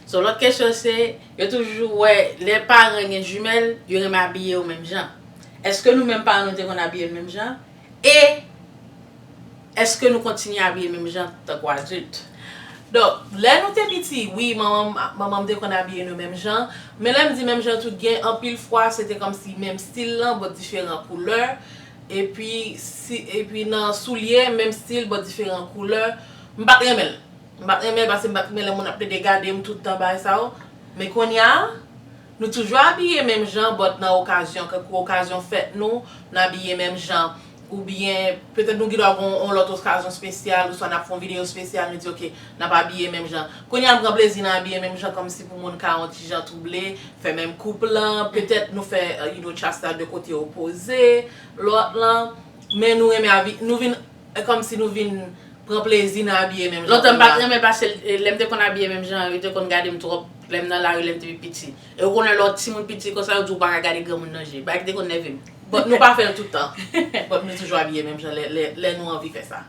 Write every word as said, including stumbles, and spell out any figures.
So, lòt kesyon se, yo toujou wè, lè paran gen jimèl, yo renmen abiye yo menm jan. Èske nou menm paran nou te konn abiye n menm jan? E èske nou kontinye abiye menm jan tankou adilt? Donk, lè nou te piti, wi, manman m te konn abiye nou menm jan. Men lè m di menm jan tou, gen anpil fwa, se te kòmsi menm stil lan, but diferan koulè. Epi, si, epi nan soulye, menm stil, but diferan koulè. M pa t renmen l. M pa t renmen l paske m pa t renmen lè moun ap plede gade m tout tan bagay sa yo. Men kounye a, nou toujou abiye menm jan, but nan okazyon, kankou okazyon fèt nou, n abiye menm jan. Oubyen, petèt nou gen dwa gen yon lòt okazyon espesyal, oswa n ap fè yon videyo espesyal, nou di, "Oke, n ap abiye menm jan." Kounye a, m pran plezi nan abiye menm jan, kòmsi pou moun ka yon ti jan twouble, fè menm koup lan, petèt nou fè, uh, you know, chasta de kote opoze, lòt lan, men nou renmen abi-, nou vin, e kòmsi nou vin pran plezi nan abiye menm jan. Lontan m pa t renmen l paske, e, lè m te konn abiye menm jan, yo te konn gade m twòp, lè m nan lari, lè m te pi piti. E ou konnen lè w timoun piti konsa, yo di w pa ka gade granmoun nan je. Bagay ki te konn nève m. But nou pa fè l tout tan. But nou toujou abiye menm jan lè, lè, lè nou anvi fè sa.